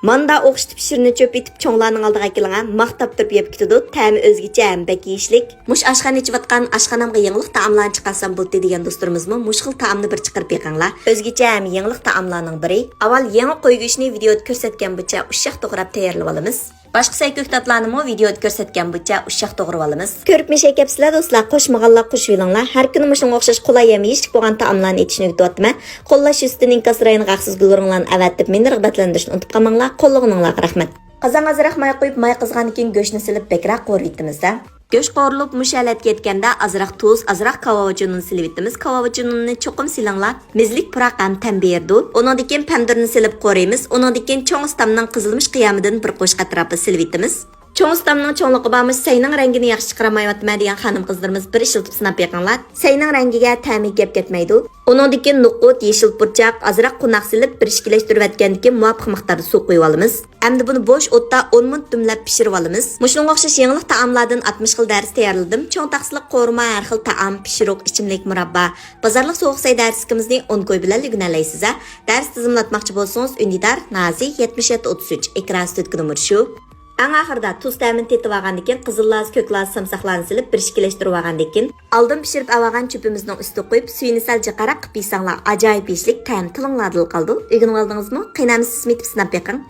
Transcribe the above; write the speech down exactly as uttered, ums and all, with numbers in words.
ماندا ئوخشىتىپ شىرنە چۆپ ئېتىپ چوڭلارنىڭ ئالدىغا ئەكېلىڭە، ماختاپ تۇرۇپ يەپ كېتىدۇ، تەمى ئۆزگىچە ھەم بەك يېيىشلىك. مۇشۇ ئاشخانا ئېچىۋاتقان ئاشخانامغا يېڭىلىق تائاملارنى چىقارسام بولدى دېگەن دوستلىرىمىزمۇ مۇشۇ خىل تائامنى بىر چىقىرىپ بېقىڭلار. ئۆزگىچە ھەم يېڭىلىق تائاملارنىڭ بىرى. ئاۋۋال يېڭى قوي گۆشىنى ۋىدىيودا كۆرسەتكەن بويىچە ئۇششاق توغراپ تەييارلىۋالىمىز. باشقا سەي كۆكتاتلارنىمۇ ۋىدىيودا كۆرسەتكەن بويىچە ئۇششاق توغرىۋالىمىز. كۆرۈپمۇ شەي كەپسىلەر دوستلار، قوشمىغانلار قوشۇۋېلىڭلار. ھەر كۈنى مۇشۇنىڭغا ئوخشاش قولاي ھەم يېيىشلىك بولغان تائاملارنى ئېتىشنى ئۆگىتىۋاتىمەن. قوللاش يۈزىسىدىن ئىنكاس رايونىغا ھەقسىز گۈل ئورۇڭلارنى ئەۋەتىپ، مېنى رىغبەتلەندۈرۈشنى ئۇنتۇپ قالماڭلار. قوللىغىنىڭلارغا رەھمەت. قازانغا ئازراق ماي قۇيۇپ، ماي قىزغاندىن كېيىن گۆشنى سېلىپ بەكرەك قورۇيتىمىز-دە. گۆش قورۇلۇپ مۇشۇ ھالەتكە يەتكەندە ئازراق تۇز، ئازراق كاۋاۋىچىنوننى سېلىۋېتىمىز. كاۋاۋىچىنوننى چوقۇم سېلىڭلار. مېزىلىك پۇراق ھەم تەم بېرىدۇ. ئۇنىڭدىن كېيىن پەمىدۇرنى سېلىپ قورۇيمىز. ئۇنىڭدىن كېيىن چوڭ ئۇستامنىڭ قىزىلمىش قىيامىدىن بىر قوشۇق ئەتراپىدا سېلىۋېتىمىز. چوڭ ئۇستامنىڭ چوڭلۇقى بارمۇ سەينىڭ رەڭگىنى ياخشى چىقىرالمايۋاتىمەن دېگەن خانىم-قىزلىرىمىز بىر ئىشلىتىپ سىناپ بېقىڭلار. سەينىڭ رەڭگىگە تەمى گەپ كەتمەيدۇ. ئۇنىڭدىن كېيىن نوقۇت، يېشىل پۇرچاق، ئازراق قوناق سېلىپ، بىر ئىككىلەشتۈرۈۋەتكەندىن كېيىن مۇۋاپىق مىقداردا سۇ قۇيۇۋالىمىز. ئەمدى بۇنى بوش ئوتتا ئون مىنۇت دۈملەپ پىشۇرۇۋالىمىز. مۇشۇنىڭغا ئوخشاش يېڭىلىق تائاملاردىن ئاتمىش خىل دەرس تەييارلىدىم. چوڭ تاخسىلىق قورۇما، ھەر خىل تائام، پىشۇرۇق، ئىچىملىك، مۇراببا. بازارلىق سوغۇق سەي دەرسلىكىمىزنى ئون كوي بىلەن ئۆگىنەلەيسىز-ھە. دەرس تىزىملاتماقچى بولسىڭىز، ئۈندىدار نازى يەتمىش يەتتە ئوتتۇز ئۈچ، ئېكران ئۈستىدىكى نومۇر شۇ. ئەڭ ئاخىرىدا تۇز تەمىنى تېتىۋالغاندىن كېيىن، قىزىل لازا، كۆك لازا سامساقلارنى سېلىپ، بىر ئىككىلەشتۈرۈۋالغاندىن كېيىن، ئالدىن پىشۇرۇپ ئالغان چۆپىمىزنىڭ ئۈستىگە قۇيۇپ، سۈيىنى سەل جىقراق قىلىپ يۇيساڭلار، ئاجايىپ يېيىشلىك، تەمى تىلىڭلاردىلا قالىدۇ. ئۆگىنىۋالدىڭىزمۇ؟ قېنى ئەمدى سىزمۇ ئېتىپ سىناپ بېقىڭ.